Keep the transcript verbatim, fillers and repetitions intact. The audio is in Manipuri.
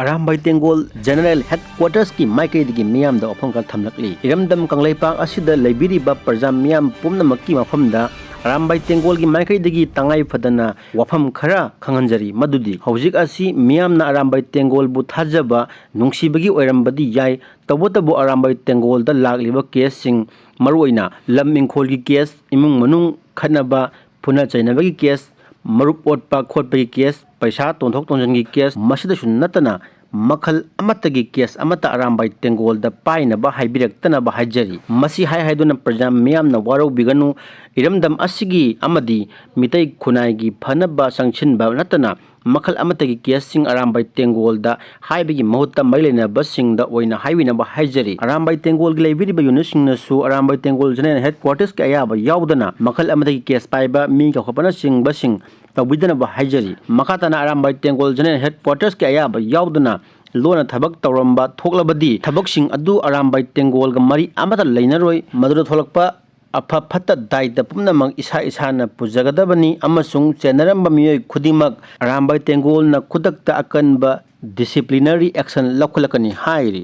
ꯑꯔꯥꯝꯕꯥꯏ ꯇꯦꯡꯒꯣꯜ ꯖꯦꯅꯔꯦꯜ ꯍꯦꯗꯀ꯭ꯋꯥꯇꯔꯁꯀꯤ ꯃꯥꯏꯀꯩꯗꯒꯤ ꯃꯤꯌꯥꯝꯗ ꯋꯥꯐꯝ ꯈꯔ ꯊꯝꯂꯛꯂꯤ꯫ ꯏꯔꯝꯗꯝ ꯀꯪꯂꯩꯄꯥꯛ ꯑꯁꯤꯗ ꯂꯩꯕꯤꯔꯤꯕ ꯄ꯭ꯔꯖꯥ ꯃꯤꯌꯥꯝ ꯄꯨꯝꯅꯃꯛꯀꯤ ꯃꯐꯝꯗ ꯑꯔꯥꯝꯕꯥꯏ ꯇꯦꯡꯒꯣꯜꯒꯤ ꯃꯥꯏꯀꯩꯗꯒꯤ ꯇꯉꯥꯏ ꯐꯗꯅ ꯋꯥꯐꯝ ꯈꯔ ꯈꯪꯍꯟꯖꯔꯤ꯫ ꯃꯗꯨꯗꯤ ꯍꯧꯖꯤꯛ ꯑꯁꯤ ꯃꯤꯌꯥꯝꯅ ꯑꯔꯥꯝꯕꯥꯏ ꯇꯦꯡꯒꯣꯜꯕꯨ ꯊꯥꯖꯕ, ꯅꯨꯡꯁꯤꯕꯒꯤ ꯑꯣꯏꯔꯝꯕꯗꯤ ꯌꯥꯏ꯫ ꯇꯧꯕꯇꯕꯨ ꯑꯔꯥꯝꯕꯥꯏ ꯇꯦꯡꯒꯣꯜꯗ ꯂꯥꯛꯂꯤꯕ ꯀꯦꯁꯁꯤꯡ, ꯃꯔꯨꯑꯣꯏꯅ ꯂꯝ ꯏꯪꯈꯣꯜꯒꯤ ꯀꯦꯁ, ꯏꯃꯨꯡ ꯃꯅꯨꯡ ꯈꯠꯅꯕ, ꯐꯨꯅ ꯆꯩꯅꯕꯒꯤ ꯀꯦꯁ, ꯃꯔꯨꯞ ꯑꯣꯠꯄ ꯈꯣꯠꯄꯒꯤ ꯀꯦꯁ, ꯄꯩꯁꯥ ꯇꯣꯟꯊꯣꯛ ꯇꯣꯟꯁꯤꯟꯒꯤ ꯀꯦꯁ, ꯃꯁꯤꯗꯁꯨ ꯅꯠꯇꯅ ꯃꯈꯜ ꯑꯃꯠꯇꯒꯤ ꯀꯦꯁ ꯑꯃꯠꯇ ꯑꯔꯥꯝꯕꯥꯏ ꯇꯦꯡꯒꯣꯜꯗ ꯄꯥꯏꯅꯕ ꯍꯥꯏꯕꯤꯔꯛꯇꯅꯕ ꯍꯥꯏꯖꯔꯤ꯫ ꯃꯁꯤ ꯍꯥꯏ ꯍꯥꯏꯗꯨꯅ ꯄ꯭ꯔꯖꯥ ꯃꯤꯌꯥꯝꯅ ꯋꯥꯔꯧꯕꯤꯒꯅꯨ꯫ ꯏꯔꯝꯗꯝ ꯑꯁꯤꯒꯤ ꯑꯃꯗꯤ ꯃꯤꯇꯩ ꯈꯨꯟꯅꯥꯏꯒꯤ ꯐꯅꯕ ꯆꯪꯁꯤꯟꯕ ꯅꯠꯇꯅ ꯃꯈꯜ ꯑꯃꯠꯇꯒꯤ ꯀꯦꯁꯁꯤꯡ ꯑꯔꯥꯝꯕꯥꯏ ꯇꯦꯡꯒꯣꯜꯗ ꯍꯥꯏꯕꯒꯤ ꯃꯍꯨꯠꯇ ꯃꯔꯤ ꯂꯩꯅꯕꯁꯤꯡꯗ ꯑꯣꯏꯅ ꯍꯥꯏꯕꯤꯅꯕ ꯍꯥꯏꯖꯔꯤ꯫ ꯑꯔꯥꯝꯕꯥꯏ ꯇꯦꯡꯒꯣꯜꯒꯤ ꯂꯩꯕꯤꯔꯤꯕ ꯌꯨꯅꯤꯠꯁꯤꯡꯅꯁꯨ ꯑꯔꯥꯝꯕꯥꯏ ꯇꯦꯡꯒꯣꯜ ꯖꯦꯅꯔꯦꯜ ꯍꯦꯗꯀ꯭ꯋꯥꯇꯔꯁꯀꯤ ꯑꯌꯥꯕ ꯌꯥꯎꯗꯅ ꯃꯈꯜ ꯑꯃꯗꯒꯤ ꯀꯦꯁ ꯄꯥꯏꯕ, ꯃꯤ ꯀꯧꯈꯠꯄꯅꯆꯤꯡꯕꯁꯤꯡ ꯇꯧꯕꯤꯗꯅꯕ ꯍꯥꯏꯖꯔꯤ꯫ ꯃꯈꯥ ꯇꯥꯅ ꯑꯔꯥꯝꯕꯥꯏ ꯇꯦꯡꯒꯣꯜ ꯖꯦꯅꯔꯦꯜ ꯍꯦꯗꯀ꯭ꯋꯥꯇꯔꯁꯀꯤ ꯑꯌꯥꯕ ꯌꯥꯎꯗꯅ ꯂꯣꯟꯅ ꯊꯕꯛ ꯇꯧꯔꯝꯕ ꯊꯣꯛꯂꯕꯗꯤ ꯊꯕꯛꯁꯤꯡ ꯑꯗꯨ ꯑꯔꯥꯝꯕꯥꯏ ꯇꯦꯡꯒꯣꯜꯒ ꯃꯔꯤ ꯑꯃꯠꯇ ꯂꯩꯅꯔꯣꯏ꯫ ꯃꯗꯨꯗ ꯊꯣꯛꯂꯛꯄ ꯑꯐ ꯐꯠꯇ ꯗꯥꯏꯇ ꯄꯨꯝꯅꯃꯛ ꯏꯁꯥ ꯏꯁꯥꯅ ꯄꯨꯖꯒꯗꯕꯅꯤ ꯑꯃꯁꯨꯡ ꯆꯦꯟꯅꯔꯝꯕ ꯃꯤꯑꯣꯏ ꯈꯨꯗꯤꯡꯃꯛ ꯑꯔꯥꯝꯕꯥꯏ ꯇꯦꯡꯒꯣꯜꯅ ꯈꯨꯗꯛꯇ ꯑꯀꯟꯕ ꯗꯤꯁꯤꯄ꯭ꯂꯤꯅꯔꯤ ꯑꯦꯛꯁꯟ ꯂꯧꯈꯠꯂꯛꯀꯅꯤ ꯍꯥꯏꯔꯤ꯫